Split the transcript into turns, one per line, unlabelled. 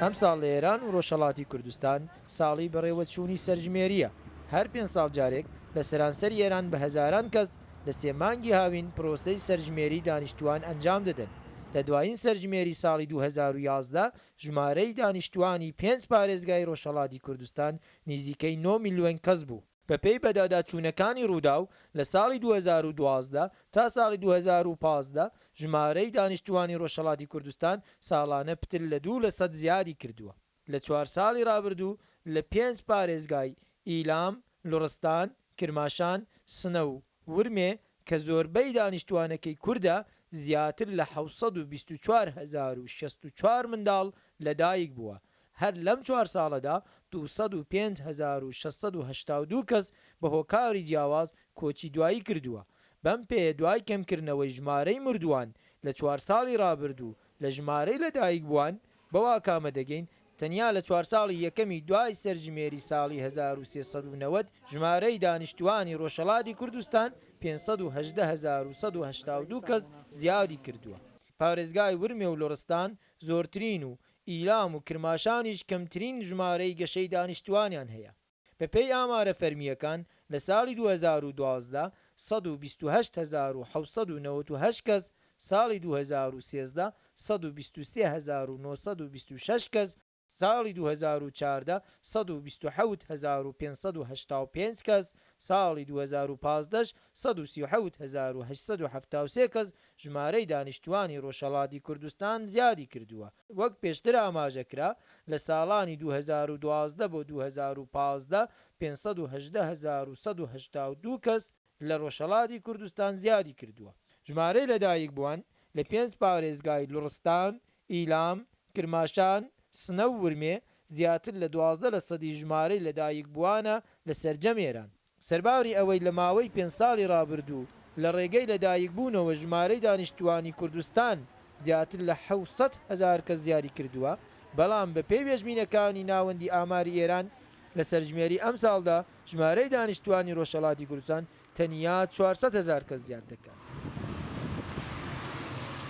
ئەمساڵ لە ئێران و ڕۆژهەڵاتی کوردستان ساڵی بەڕێوەچوونی سەرژمێرییە. هەر پێنج ساڵ جارێک لە سەرانسەری ئێران بە هەزاران کەس لە سێ مانگی هاوین پرۆسەی سەرژمێری دانیشتووان ئەنجام دەدەن. لە دوایین سەرژمێری ساڵی 2011 ژمارەی دانیشتووانی پێنج پارێزگای ڕۆژهەڵاتی کوردستان نیزیکەی نۆ میلیۆن کەس بوو. بەپێی بەداداچوونەکانی رووداو، لە ساڵی 2012 تا ساڵی 2015 ژمارەی دانیشتووانی رۆژهەڵاتی کوردستان ساڵانە پتر لە دوو لەسەد زیادی کردووە. لە چوار ساڵی رابردوو لە پێنج پارێزگای ئیلام، لوڕستان، کرماشان، سنە و ورمێ کە زۆربەی دانیشتووانەکەی کوردە، زیاتر لە 724 هەزار و 64 منداڵ لەدایک بووە. هەر لەم چوار ساڵەدا 205 هەزار و 682 کەس بە هۆکاری جیاواز کۆچی دوایی کردووە. بەم پێیە دوای کەمکردنەوەی ژمارەی مردووان لە چوار ساڵی رابردوو لە ژمارەی لەدایکبووان، بەو ئاکامە دەگەین تەنیا لە چوار ساڵی یەکەمی دوای سەرژمێری ساڵی 1390 ژمارەی دانیشتووانی رۆژهەڵاتی کوردستان 518 هەزار و 182 کەس زیادی کردووە. پارێزگای ورمێ و لوڕستان زۆرترین و ئیلام و کرماشانیش کەمترین ژمارەی گەشەی دانیشتووانیان هەیە. بەپێی ئامارە فەرمییەکان لە ساڵی 2012 128 هەزار و 798 کەس، ساڵی 2013 123 هەزار و 926 کەس، ساڵی 2014 127 هەزار و 585 کەس، ساڵی 2015 ش 137 هەزار و 873 کەس ژمارەی دانیشتووانی ڕۆژهەڵاتی کوردستان زیادی کردووە. وەک پێشتر ئاماژە کرا، لە ساڵانی 2012 بۆ 2015 518 هەزار و 182 کەس لە ڕۆژهەڵاتی کوردستان زیادی کردووە. ژمارەی لەدایکبووان لە پێنج پارێزگای لوڕستان، ئیلام، کرماشان، سنە و ورمێ زیاتر لە 12 لەسەدی ژمارەی لەدایکبووانە لە سەرجەم ئێران. سەرباری ئەوەی لە ماوەی پێنج ساڵی ڕابردوو لە ڕێگەی لەدایکبوونەوە ژمارەی دانیشتووانی کوردستان زیاتر لە 700 هەزار کەس زیادی کردووە، بەڵام بەپێی پێشبینەکانی ناوەندی ئاماری ئێران لە سەرژمێری ئەمساڵدا ژمارەی دانیشتووانی ڕۆژهەڵاتی کوردستان تەنیا 400 هەزار کەس زیاد دەکات.